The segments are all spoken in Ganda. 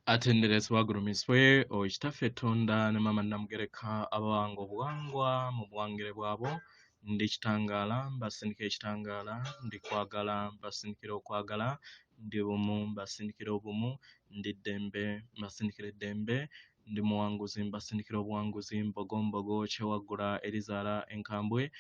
Atenderezebwe agulumizibwe oyo Kitaffe Ttonda ne Maama Nnamugereka abawanga obuwangwa mu buwangire bwabwo. Ndi kitangaala mbasindikira ekitangaala, ndi kwagala mbasindikira okwagala, ndi bumu mbasindikira obumu, ndi ddembe mbasindikira eddembe, ndi muwanguzi mbasindikira obuwanguzi, mbogo mbogo kyewaggula erizaala enkambwe,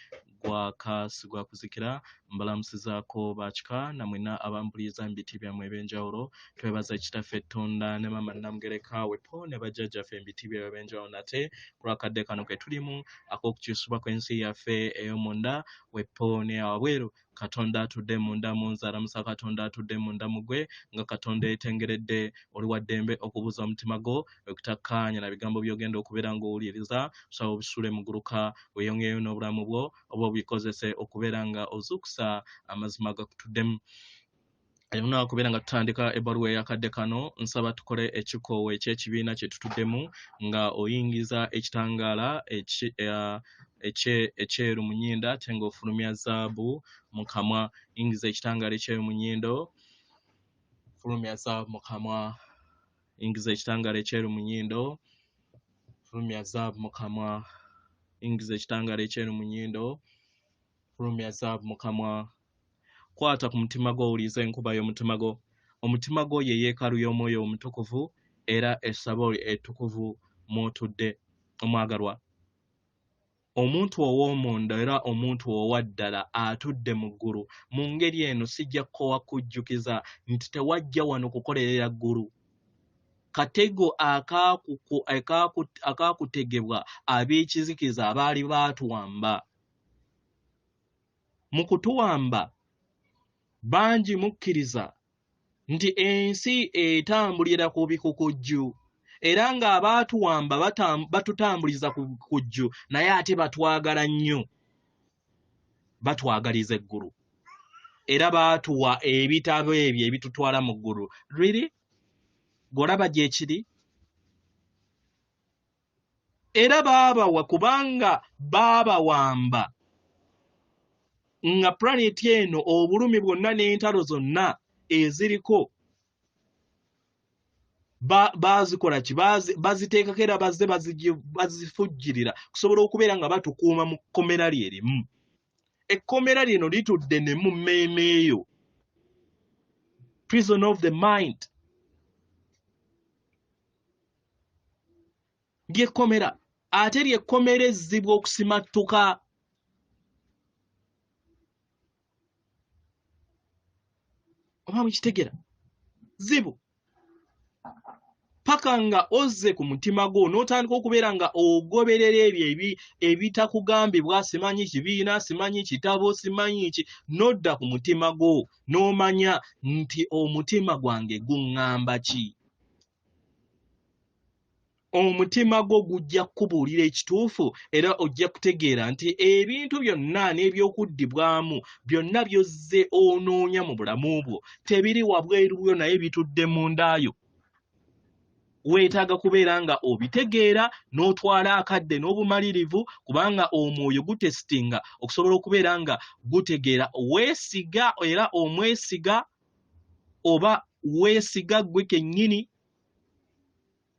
gwaka sigwakuzikira, mbalamusizaako ba kika na mwenna abampuliriza mu biti byammwe eby'enjawulo. Twebaza Kitaffe Ttonda ne Maama Nnamugereka wepo ne bajjajjaffe mu biti byabwe eby'enjawulo nate ku lw'akadde kano ke tulimu ak'okukyusibwa kw'ensi yaffe ey'omunda wepo n'eya wabweru. Katonda atudde munda mu nze alamusa Katonda atudde munda mu ggwe nga Katonda eyetengeredde. Oli wa ddembe okubuuza omutima gwo okutakkaanya na bigambo by'ogenda okubeera ng'owuliriza. Nsaba obisuule muguluka weeyongereyo n'obulamu bwo oba obikozese okubeera nga ozuukusa amazima agakutuddemu. Emunawa kubeera nga tutandika ebbaluwa ey'akadde kano, nsaba tukole ekikoowa eky'ekibiina kye tutuddemu nga oyingiza ekitangaala ekyeru mu nnyindo ate ng'ofulumya zaabu mu kamwa. Yingiza ekitangaala ekyeru mu nnyindo, fulumya zaabu mu kamwa. Yingiza ekitangaala ekyeru mu nnyindo, fulumya zaabu mu kamwa. Yingiza ekitangaala ekyeru mu nnyindo, fulumya zaabu mu kamwa. Kwata ku mutima gwo owulirize enkuba y'omutima gwo. Omutima gwo ye yeekaalu y'Omwoyo Omutukuvu era essabo ettukuvu mw'otudde. Omwagalwa, omuntu ow'omunda era omuntu owa ddala atudde mu ggulu. Mu ngeri eno sijja kukoowa kujjukiza nti tewajja wano kukolerera ggulu. Katego akaakutegebwa ab'ekizikiza abaali baatuwamba. Mu kutuwamba, bangi mukkiriza nti ensi etambulira ku bikukujju era ng'abaatuwamba batutambuliza ku bikukujju naye ate batwagala nnyo, batwagaliza eggulu era baatuwa ebitabo ebyo ebitutwala mu ggulu. Really? Gw'olaba gyekiri? Era baabawa kubanga baabawamba nga pulaneti eno obulumi bwonna n'entalo zonna eziriko baazikola ki? Baziteekako era bazze bazifujjirira kusobola okubeera nga batukuuma mu kkomera lye limu. Ekkomera lino litudde ne mu mmeeme yo, prison of the mind. Ly'ekkomera ate ly'ekkomera ezzibu okusimattuka. Oba mukitegera? Zibu paka nga ozze ku mutima gwo n'otandika okubeera nga ogoberera ebyo ebitakugambibwa, simanyi kibiina, simanyi kitabo, simanyi ki, n'odda ku mutima gwo n'omanya nti omutima gwange guŋŋamba ki. Omutima gwo gujja kukubuulira ekituufu era ojja kutegeera nti ebintu byonna n'ebyokuddibwamu byonna by'ozze onoonya mu bulamu bwo tebiri wabweru bwo naye bitudde munda yo. Weetaaga kubeera nga obitegeera n'otwala akadde n'obumalirivu kubanga omwoyo gutesitinga okusobola okubeera nga gutegeera weesiga era omwesiga oba weesiga ggwe kennyini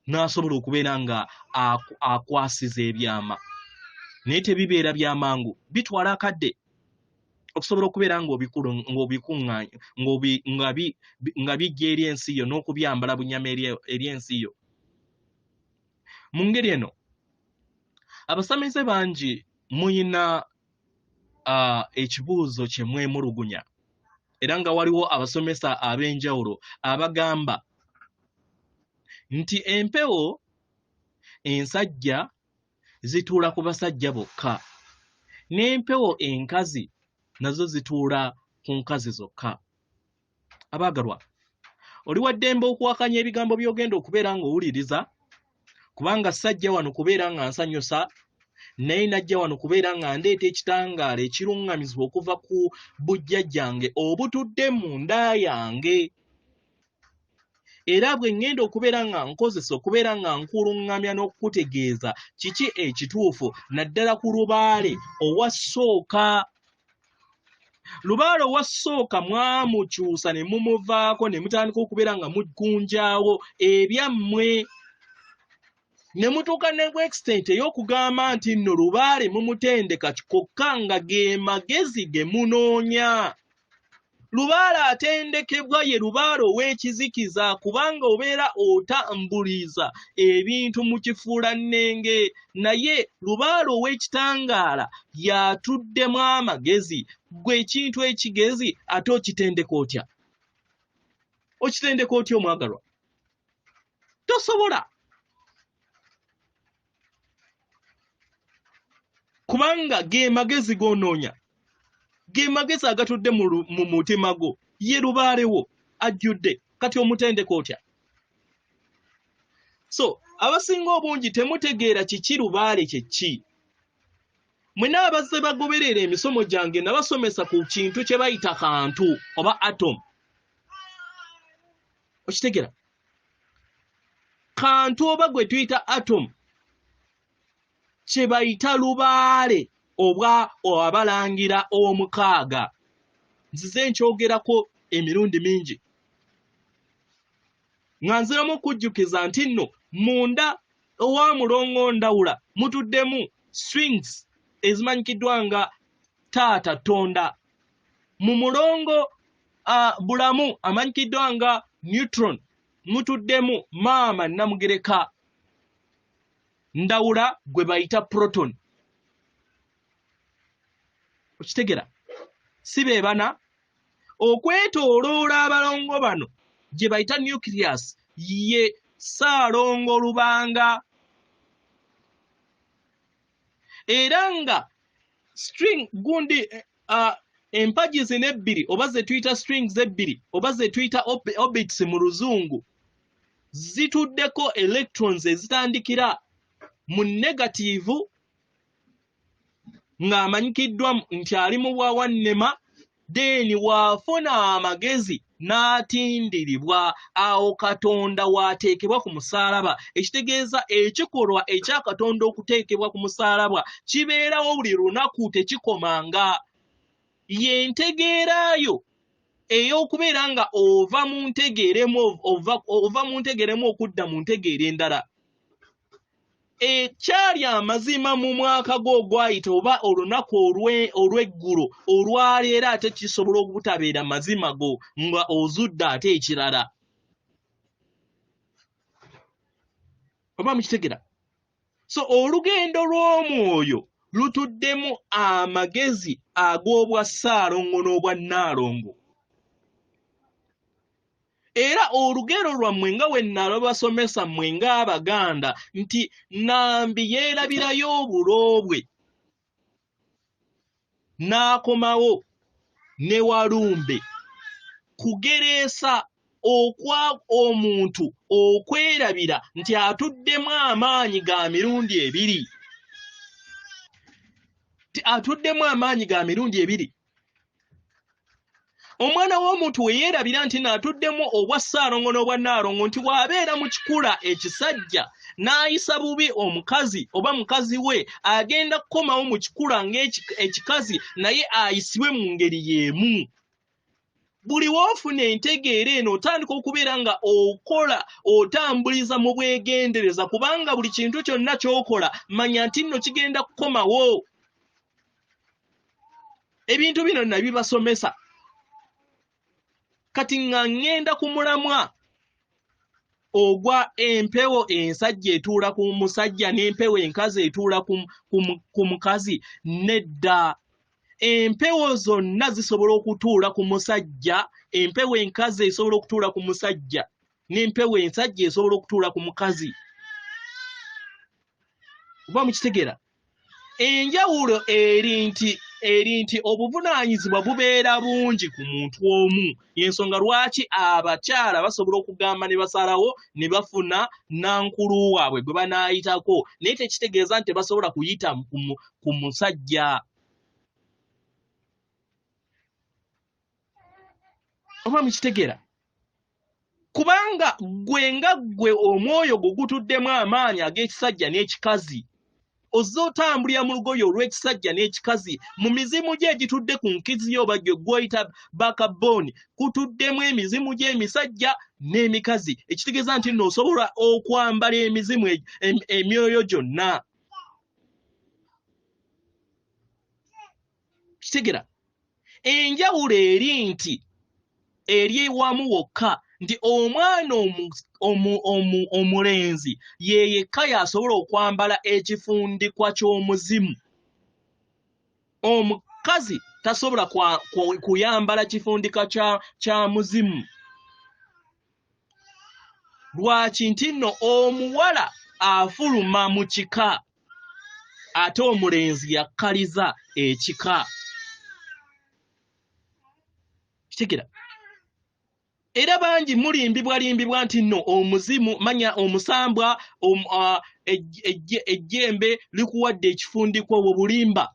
n'asobola okubeera nga akwasiza ebyama. Naye tebibeera bya mangu, bitwala akadde okusobola okubeera ng'obikuŋŋaanya, nga bijja eri ensi yo n'okubyambala bunyama eri ensi yo. Mu ngeri eno, abasamize bangi muyina ekibuuzo kye mwemulugunya era nga waliwo abasomesa ab'enjawulo abagamba nti empewo ensajja zituula ku basajja bokka n'empewo enkazi nazo zituula ku nkazi zokka. Abaagalwa, oli wa ddembe okuwakanya ebigambo by'ogenda okubeera ng'owuliriza, kubanga sajja wano kubeera nga nsanyusa, naye najja wano kubeera nga ndeeta ekitangaala ekiruŋŋamizibwa okuva ku bujjajjange obutudde munda yange. Era bwe ŋŋenda okubeera nga nkozesa okubeera nga nkuluŋŋamya n'okukutegeeza kiki ekituufu, naddala ku lubaale owasooka. Lubaale owasooka mwamukyusa ne mumuvaako ne mutandika okubeera nga mugunjaawo ebyammwe ne mutuuka ne ku extent ey'okugamba nti nno lubaale mumutendeka kokka nga ge magezi ge munoonya. Lubaale atendekebwa ye lubaale ow'ekizikiza kubanga obeera otambuliza ebintu mu kifuulannenge naye lubaale ow'ekitangaala y'atuddemu amagezi. Ggwe ekintu ekigezi ate okitendeka otya? Okitendeka otya omwagalwa? Tosobola. Kubanga ge magezi g'onoonya, ge magezi agatudde mu mutima gwo, ye lubaale wo ajjudde, kati omutendeka otya? So abasinga obungi temutegeera kiki lubaale kye ki. Mwena abazze bagoberera emisomo gyange nabasomesa ku kintu kye bayita kantu oba atom. Okitegera? Kantu oba gwe tuyita atom kye bayita lubaale obwa abalangira omukaaga. Nzize nkyogerako emirundi mingi nga nziramu okujjukiza nti nno munda owa Mulongo Ndawula mutuddemu strings ezimanyikiddwa nga Taata Tonda, mu Mulongo Bulamu amanyikiddwa nga Neutron mutuddemu Maama Namugereka Ndawula gwe bayita Proton. Okitegera? Si be bana okwetooloola abalongo bano gye bayita nucleus ye Ssaalongo Lubanga, era nga string gundi empagi zino ebbiri oba ze tuyita strings ebbiri oba ze tuyita orbits mu luzungu zituddeko electrons ezitandikira mu negatiivu ng'amanyikiddwa nti ali mu bwawannema, then w'afuna amagezi n'atindiribwa, awo Katonda w'ateekebwa ku musaalaba. Ekitegeeza ekikolwa ekya Katonda okuteekebwa ku musaalaba kibeerawo buli lunaku, tekikomanga. Y'entegeera yo ey'okubeera nga ova mu ntegeera emu ova mu ntegeera emu okudda mu ntegeera endala. Ekyali amazima mu mwaka gwo ogwayita oba olunaku olw'eggulo olwaleero ate kisobola obutabeera mazima go nga ozudde ate ekirala. Oba mukitegera? So olugendo lw'omwoyo lutuddemu amagezi ag'obwa Ssaalongo n'obwa Nnaalongo. Era olugero lwammwe nga we nalubasomesa mmwe ng'Abaganda nti Nambi yeerabirayo obulo bwe n'akomawo ne Walumbe kugereesa okwa omuntu okwerabira nti atuddemu amaanyi ga mirundi ebiri. Atuddemu amaanyi ga mirundi ebiri. Omwana w'omuntu we yeerabira nti n'atuddemu obwa Ssaalongo n'obwa Nnaalongo nti bw'abeera mu kikula ekisajja n'ayisa bubi omukazi oba mukazi we agenda kukomawo mu kikula ng'ekikazi naye ayisibwe mu ngeri y'emu. Buli w'ofuna entegeera eno otandika okubeera nga okola otambuliza mu bwegendereza kubanga buli kintu kyonna ky'okola manya nti nno kigenda kukomawo. Ebintu bino nabibasomesa. Kati nga ŋŋenda ku mulamwa ogwa empewo ensajja etuula ku musajja n'empewo enkazi etuula ku mukazi, nedda. Empewo zonna zisobola okutuula ku musajja, empewo enkazi esobola okutuula ku musajja n'empewo ensajja esobola okutuula ku mukazi. Oba mukitegeera? Enjawulo eri nti obuvunaanyizibwa bubeera bungi ku muntu omu. Y'ensonga lwaki abakyala basobola okugamba ne basalawo ne bafuna nankulu waabwe gwe banaayitako, naye tekitegeeza nti tebasobola kuyita ku musajja. Oba mukitegeera? Kubanga ggwe nga ggwe omwoyo gwo gutuddemu amaanyi ag'ekisajja n'ekikazi. Ozze otambulira mu lugoye olw'ekisajja n'ekikazi. Mu mizimu gye egitudde ku nkizi yo oba gye gw'oyita backbone, kutuddemu emizimu gy'emisajja n'emikazi, ekitegeeza nti nno osobola okwambala emizimu emyoyo gyonna. Kitegera enjawulo eri nti eri wamu wokka nti omwana omulenzi ye yekka y'asobola okwambala ekifundikwa ky'omuzimu. Omukazi tasobola kuyambala kifundikwa kya muzimu. Lwaki? Nti nno omuwala afuluma mu kika ate omulenzi yakkaliza ekika. Kitegera era bangi mulimbibwalimbibwa nti nno omuzimu manya omusambwa ejjembe likuwadde ekifundikwa. Obwo bulimba,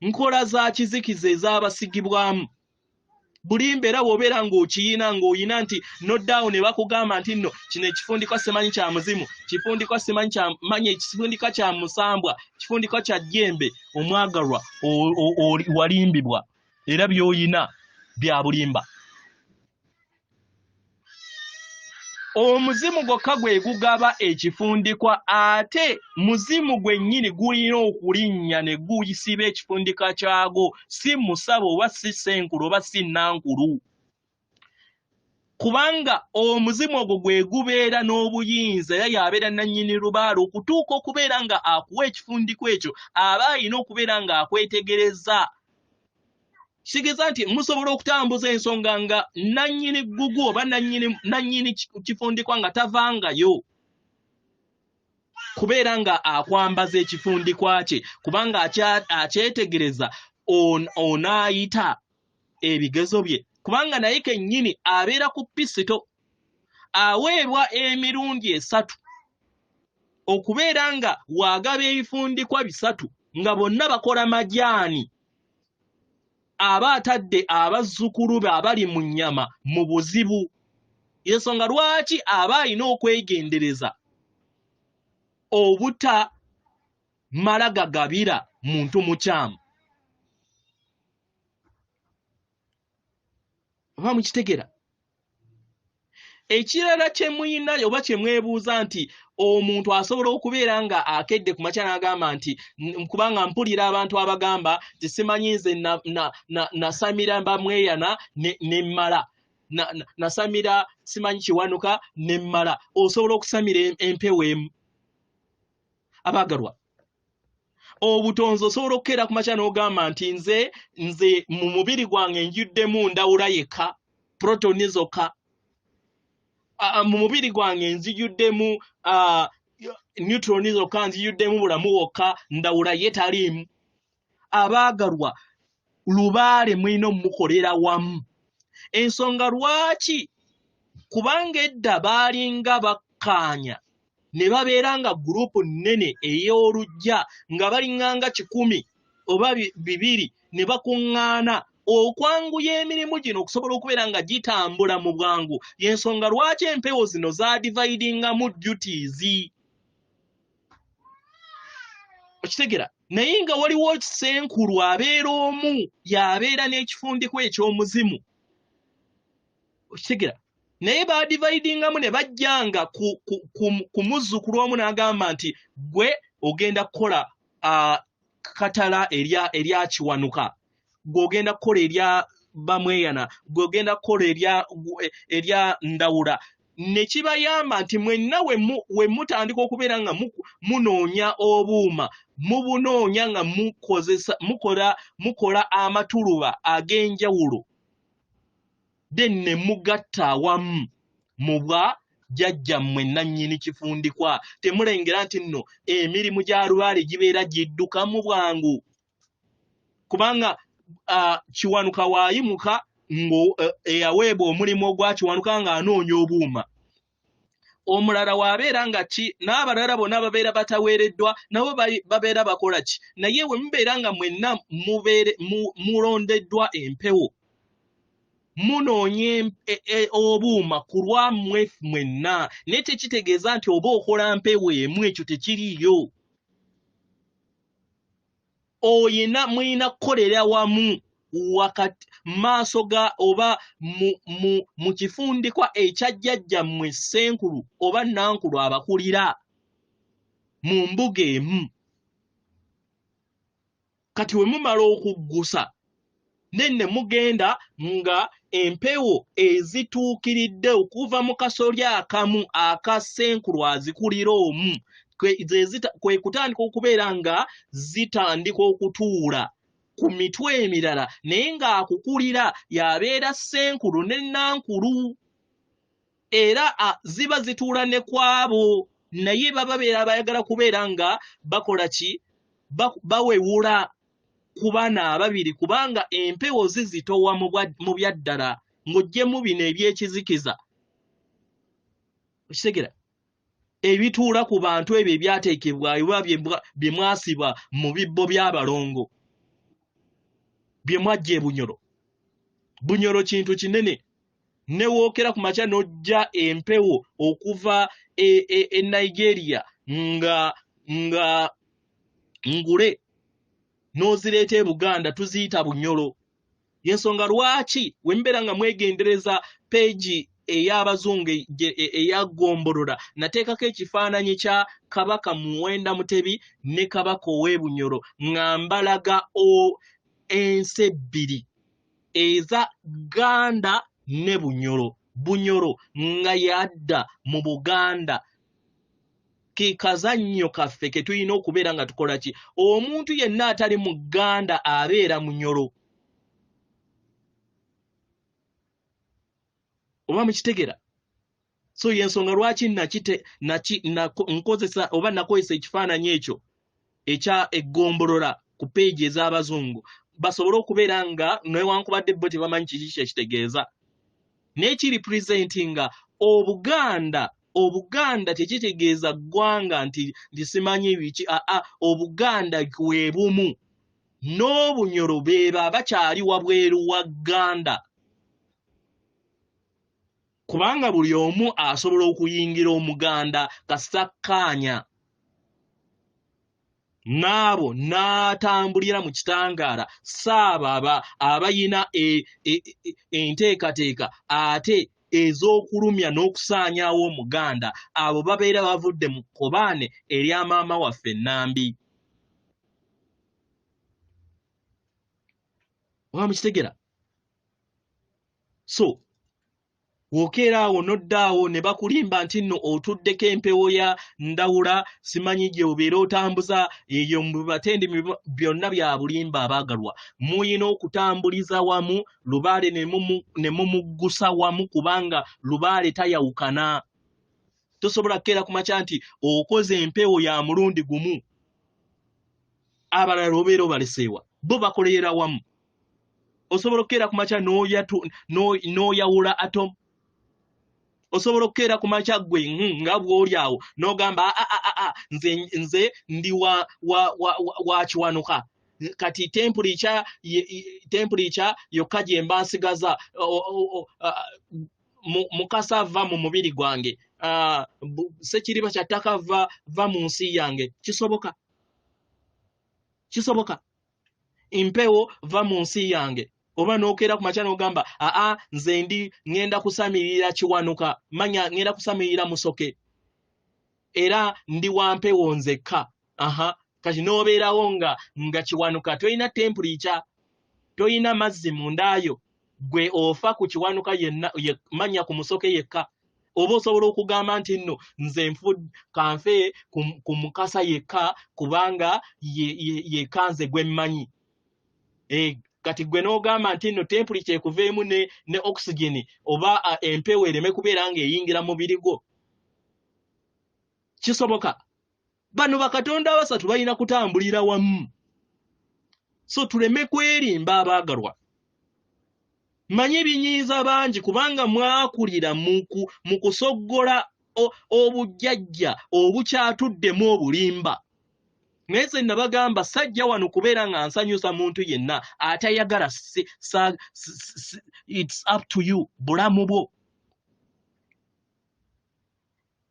nkola za kizikiza ez'abasigibwamu, bulimba. Era bw'obeera ng'okiyina ng'oyina nti noddaawo ne bakugamba nti nno kino ekifundikwa simanyi kya muzimu, kifundikwa simanyi kya manya, ekifundikwa kya musambwa, kifundikwa kya jjembe, omwagalwa walimbibwa era by'oyina bya bulimba. Omuzimu gwokka gwe gugaba ekifundikwa, ate muzimu gwennyini gulina okulinnya ne guyisiba ekifundikwa kyagwo, si musabo oba si ssenkulu oba si nnankulu, kubanga omuzimu ogwo gwe gubeera n'obuyinza era y'abeera nannyini lubaale. Okutuuka okubeera nga akuwa ekifundikwa ekyo, aba alina okubeera nga akwetegereza. Kitegeeza nti musobola okutambuza ensonga nga nannyini ggugu oba nannyini kifundikwa nga tavangayo kubeera nga akwambaza ekifundikwa kye, kubanga akyetegereza onaayita ebigezo bye, kubanga naye kennyini abeera ku pisito, aweebwa emirundi esatu okubeera nga waagaba ebifundikwa bisatu nga bonna bakola majaani. Aba atadde abazzukulu be abali mu nnyama mu buzibu. Ensonga lwaki aba alina okwegendereza obutamala gagabira muntu mukyamu. Oba mukitegera? Ekirala kye muyina oba kye mwebuuza nti omuntu asobola okubeera nga akedde ku makya n'agamba nti kubanga mpulira abantu abagamba nti simanyi nze nasamira bamweyana ne mmala, nasamira simanyi Kiwanuka ne mmala. Osobola okusamira empewo emu, abaagalwa? Obutonzi osobola okukeera ku makya n'ogamba nti nze mu mubiri gwange njuddemu ndawula yekka, protoni zokka, mu mubiri gwange nzijuddemu neutroni zokka, nzijuddemu bulamu wokka, ndawula ye taliimu. Abaagalwa, lubaale mulina omukolera wamu. Ensonga lwaki, kubanga edda baalinga bakkaanya ne babeera nga gurupu nnene ey'oluggya nga balinganga 100 oba 200 ne bakuŋŋaana okwanguya emirimu gino okusobola okubeera nga gitambula mu bwangu. Y'ensonga lwaki empewo zino zaadividingamu duties. Okitegera? Naye nga waliwo ssenkulu abeera omu, y'abeera n'ekifundikwa eky'omuzimu. Okitegera? Naye baadividingamu ne bajjanga ku muzzukulu omu n'agamba nti gwe ogenda kukola katala erya Kiwanuka, gwe ogenda kukola erya Bamweyana, gwe ogenda kukola erya Ndawula. Ne kibayamba nti mwenna we mutandika okubeera nga munoonya obuuma, mubunoonya nga mukola amatuluba ag'enjawulo, then ne mugatta awamu mu bwa jjajjammwe nannyini kifundikwa. Temulengera nti nno emirimu gya lubaale gibeera gidduka mu bwangu, kubanga Kiwanuka waayimuka eyaweebwa omulimu ogwa Kiwanuka ng'anoonya obuuma, omulala waabeera nga ki, n'abalala bonna babeera bataweereddwa nabo babeera bakola ki. Naye we mubeera nga mwenna mulondeddwa empewo, munoonya obuuma ku lwammwe mwenna, naye tekitegeeza nti oba okola mpewo emu, ekyo tekiriiyo. Oyina mulina kukolera wamu wakati maaso ga oba mu kifundikwa ekya jjajjammwe ssenkulu oba nankulu abakulira mu mbuga emu. Kati we mumala okuggusa nenne mugenda nga empewo ezituukiridde okuva mu kasolya akamu aka ssenkulu azikulira omu kwe kutandika okubeera nga zitandika okutuula ku mitwe emirala, naye ng'akukulira y'abeera ssenkulu ne nankulu, era ziba zituula ne kwabo, naye baba beera bayagala kubeera nga bakola ki? Bawewula ku bana ababiri, kubanga empewo zizitowa mu byaddala ng'oggyemu bino ebyekizikiza. Okitegera? Ebituula ku bantu ebyo ebyateekebwa oba bye mwasiba mu bibbo by'abalongo bye mwajja e Bunyoro. Bunyoro kintu kinene, ne wookera ku makya n'ojja empewo okuva e Nigeria nga ngule n'ozireeta e Buganda, tuziyita Bunyoro. Y'ensonga lwaki we mbeera nga mwegendereza peegi ey'abazungu eya Ggombolola, nateekako ekifaananyi kya Kabaka Muwenda Mutebi ne Kabaka ow'e Bunyoro nga mbalaga ensi ebbiri eza Ganda ne Bunyoro. Bunyoro nga yadda mu Buganda, ke kazannyo kaffe ke tulina okubeera nga tukola ki? Omuntu yenna atali mu Ganda abeera Munyoro. Oba mukitegera? So y'ensonga lwaki nkozesa oba nakozesa ekifaananyi ekyo ekya eggombolola ku peegi ez'abazungu, basobole okubeera nga newankubadde bo tebamanyi kiki kye kitegeeza, naye kiripresentinga Obuganda. Obuganda tekitegeeza ggwanga nti simanyi biki. Aa, Obuganda bwe bumu n'Obunyoro beebo abakyali wabweru wa Ganda, kubanga buli omu asobola okuyingira Omuganda kasita akkaanya n'abo n'atambulira mu kitangaala. Saabo abayina enteekateeka ate ez'okulumya n'okusaanyaawo Omuganda, abo babeera bavudde mu kkobaane erya maama waffe Nambi. Oba mukitegera? So wokeera awo n'odda awo ne bakulimba nti nno otuddeko empewo ya Ndawula, simanyi gye obeera otambuza eyo mu batendi, byonna bya bulimba. Abaagalwa, muyina okutambuliza wamu Lubaale ne mumuggusa wamu, kubanga Lubaale tayawukana. Tosobola kukeera ku makya nti okoze empewo ya mulundi gumu, abalala obeera obaleseewa, bo bakolerera wamu. Osobola okukeera ku makya n'oyawula atom. Osobola okukeera ku makya ggwe nga bw'oli awo n'ogamba aa, nze ndi wa Kiwanuka, kati temperature yokka gye mba nsigaza, Mukasa va mu mubiri gwange, Sekiriba kya ttaka va mu nsi yange. Kisoboka? Kisoboka? Mpewo va mu nsi yange. Oba n'okeera ku makya n'ogamba aa, nze ndi ŋŋenda kusamirira Kiwanuka, manya ŋŋenda kusamirira Musoke, era ndi wa mpewo nzekka. Aha, kati n'obeerawo nga Kiwanuka tolina temperature, toyina mazzi mundaayo, gwe ofa ku Kiwanuka yenna, manya ku Musoke yekka. Oba osobola okugamba nti nno nze kanfe ku Mukasa yekka, kubanga yekka nze gwe mmanyi. Kati gwe n'ogamba nti nno temperature ekuveemu ne oxygen oba empewo ereme kubeera ng'eyingira mubiri gwo. Kisoboka? Bano bakatonda abasatu balina kutambulira wamu. So tuleme kwerimba, abaagalwa. Mmanyi ebinyiiza bangi, kubanga mwakulira mu kusoggola obujjajja obukyatuddemu obulimba. Naye nze nabagamba sajja wano kubeera nga nsanyusa muntu yenna atayagala. It's up to you, bulamu bwo.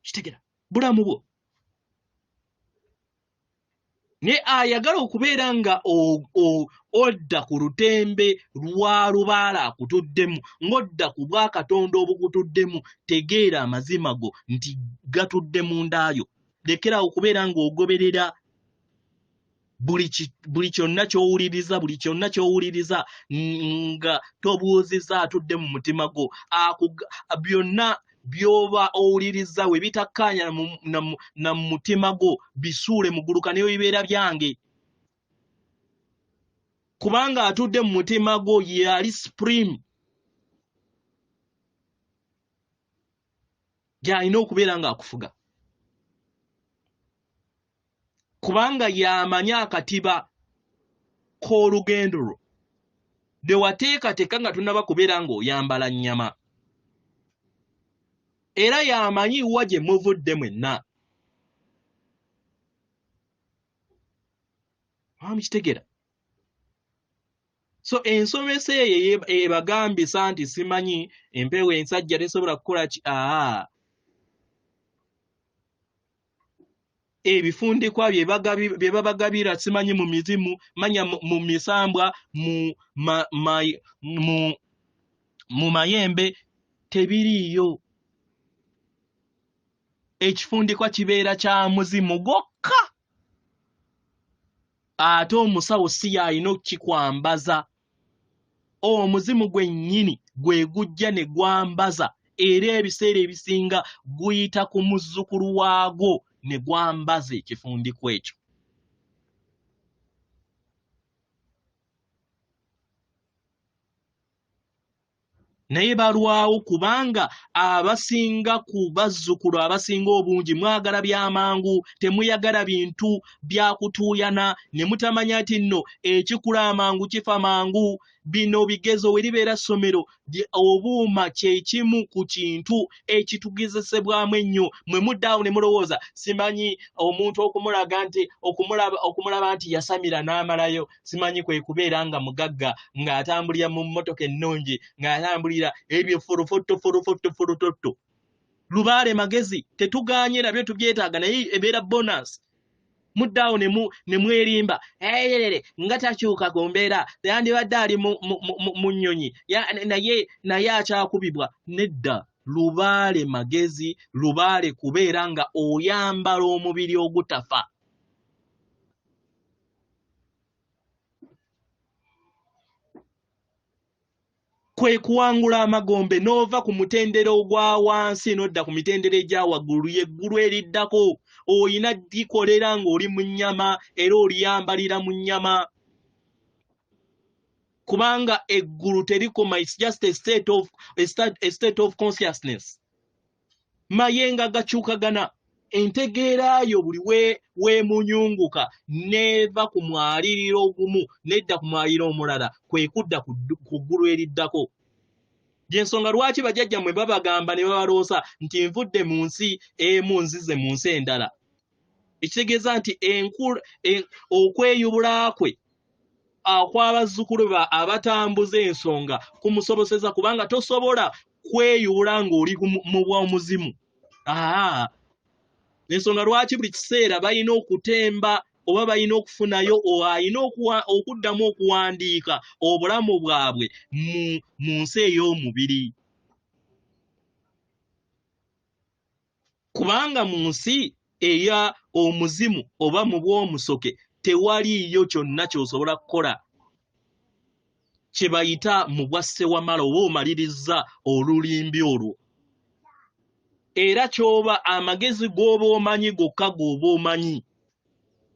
Kitegera? Bulamu bwo. Naye ayagala okubeera nga odda ku lutembe lwa lubaala akutuddemu, ng'odda ku bwakatonda obukutuddemu, tegeera amazima go nti gatudde mundaayo. Lekera okubeera ng'ogoberera buli kyonna ky'owuliriza, buli kyonna ky'owuliriza nga tobuuzizza atudde mu mutima gwo. Byonna by'oba owuliriza we bitakkaanya na mutima gwo, bisuule muguluka ne bibeera byange. Kubanga atudde mu mutima gwo yali supreme, gy'alina okubeera ng'akufuga. Kubanga y'amanyi akatiba k'olugendo lwo lwe wateekateeka nga tonnaba kubeera ng'oyambala nnyama. Era y'amanyi wa gye muvudde mwenna. Mukitegeera? So ensomesa eyo ebagambisa nti simanyi empewo ensajja tesobola kukola ki, ebifundikwa bye babagabira simanyi mu mizimu, manya mu misambwa, mu mayembe, tebiriiyo. Ekifundikwa kibeera kya muzimu gwokka, ate omusawo si y'alina okukikwambaza. Omuzimu gwennyini gwe gujja ne gwambaza, era ebiseera ebisinga guyita ku muzzukulu waagwo ne gwambaza ekifundikwa ekyo. Naye balwawo kubanga abasinga ku bazzukulu abasinga obungi mwagala by'amangu, temuyagala bintu bya kutuuyana, ne mutamanya nti nno ekikula amangu kifa mangu. Bino bigezo we libeera ssomero, obuuma kye kimu ku kintu ekitugezesebwamu ennyo. Mwe mudde awo ne mulowooza simanyi omuntu okumulaga nti okumulaba nti yasamira n'amalayo, simanyi kwe kubeera nga mugagga, ng'atambulira mu mmotoka ennungi, ng'atambulira ebyo forofotto forofotto forototto. Lubaale magezi tetugaanye, nabyo tubyetaaga, naye ebeera bonus. Mudde awo ne mwerimba, eyerere nga takyuka ku mbeera, yandibadde ali mu nnyonyi, naye akyakubibwa. Nedda, lubaale magezi, lubaale kubeera nga oyambala omubiri ogutafa. Kwe kuwangula amagombe n'ova ku mutendera ogwa wansi n'odda ku mitendera egya waggulu, y'eggulu eriddako. Oyina likolera ng'oli mu nnyama era oliyambalira mu nnyama. Kubanga eggulu terikoma, it's just a state of consciousness. Mayenga gakyukagana, entegeera yo buli weemunyunguka n'eva ku mwaliriro ogumu n'edda ku mwaliriro omulala, kwe kudda ku ggulu eriddako. Gy'ensonga lwaki bajjajjammwe babagamba ne babaloosa nti nvudde mu nsi emu nzize mu nsi endala. Ekitegeeza nti okweyubula kwe okw'abazzukulu ba abatambuza ensonga kumusoboseza, kubanga tosobola kweyubula ng'oli mu bw'omuzimu. Ensonga lwaki buli kiseera balina okutemba oba balina okufunayo alina okuddamu okuwandiika obulamu bwabwe mu nsi ey'omubiri. Kubanga mu nsi eya omuzimu oba mu bw'omusoke tewaliiyo kyonna ky'osobola kukola kye bayita mu bwa ssewamala oba omalirizza olulimbi olwo. Era ky'oba amagezi g'oba omanyi gokka g'oba omanyi,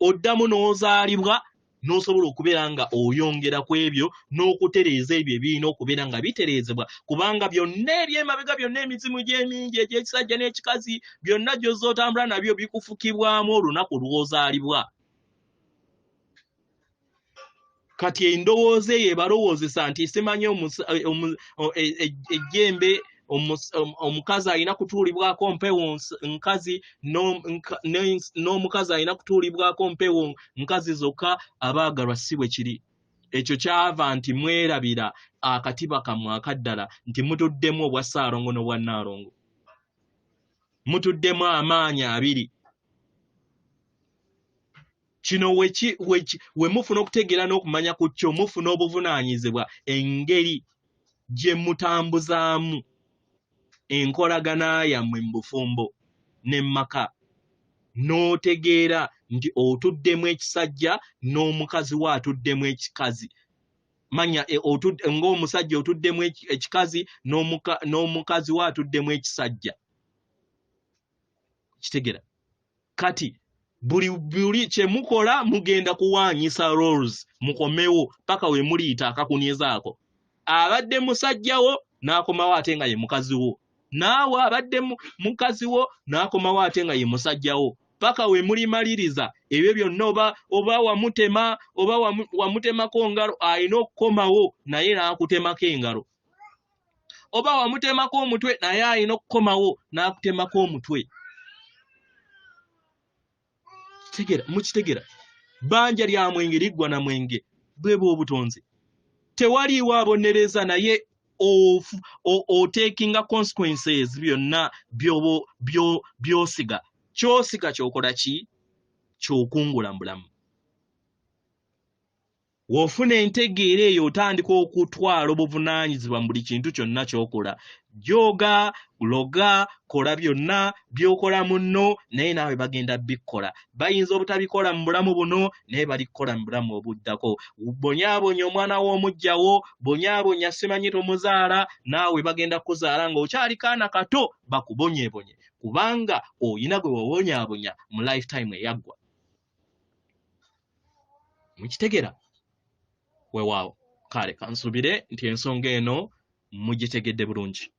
oddamu n'ozaalibwa n'osobola okubeera nga oyongera ku ebyo n'okutereeza ebyo ebirina okubeera nga bitereezebwa, kubanga byonna eby'emabega byonna emizimu gy'emingi egy'ekisajja n'ekikazi byonna gy'ozza otambula nabyo bikufukibwamu olunaku lw'ozaalibwa. Kati endowooza eyo ebalowoozesa nti simanyi ejjembe omukazi alina kutuulibwako mpewo nkazi n'omukazi alina kutuulibwako mpewo nkazi zokka, abaagalwa si bwe kiri. Ekyo kyava nti mwerabira akatiba kammwe akaddala nti mutuddemu obwa Ssaalongo n'obwa Nnaalongo, mutuddemu amaanyi abiri. Kino we mufuna okutegeera n'okumanya ku kyo, mufuna obuvunaanyizibwa engeri gye mutambuzaamu enkolagana yammwe mu bufumbo ne maka, n'otegeera nti otuddemu ekisajja n'omukazi wo atuddemu ekikazi. Manya ng'omusajja otuddemu ekikazi n'omukazi wo atuddemu ekisajja. Kitegera? Kati buli kye mukola mugenda kuwaanyisa roles, mukomewo paka we muliyita akakunyezaako. Abadde musajja wo n'akomawo ate nga ye mukazi wo, naawe abadde mukazi wo n'akomawo ate nga ye musajja wo, paka we mulimaliriza ebyo byonna. Oba wamutema, oba wamutemako ngalo, alina okukomawo naye n'akutemako engalo. Oba wamutemako omutwe, naye alina okukomawo n'akutemako omutwe. Kitegera? Mukitegera? Bbanja lya mwenge liggwa na mwenge. Bwe obutonzi, tewaliiwo abonereza, naye otakinga consequences. Byonna by'osiga, ky'osiga ky'okola ki? Ky'okungula mu bulamu. W'ofuna entegeera eyo, otandika okutwala obuvunaanyizibwa mu buli kintu kyonna ky'okola. Jooga, loga, kola byonna by'okola munno, naye naawe bagenda bikkola. Bayinza obutabikola mu bulamu buno, naye balikukola mu bulamu obuddako. Bonyaabonya omwana w'omuggyawo, bonyaabonya simanyi tomuzaala, naawe bagenda kuzaala ng'okyali kaana kato bakubonyeebonye, kubanga oyina gwe wabonyaabonya mu lifetime eyaggwa. Mukitegera? Weewaawo. Kale kansubire nti ensonga eno mugitegedde bulungi.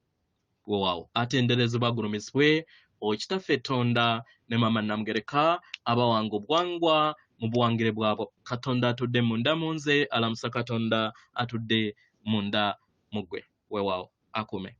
Weewaawo. Atenderezebwa, agulumizibwe Okitaffe Tonda ne Mama Namugereka, abawanga obwangwa mu buwangire bwabwo. Katonda atudde munda mu nze alamusa Katonda atudde munda mu ggwe. Weewaawo, akuume.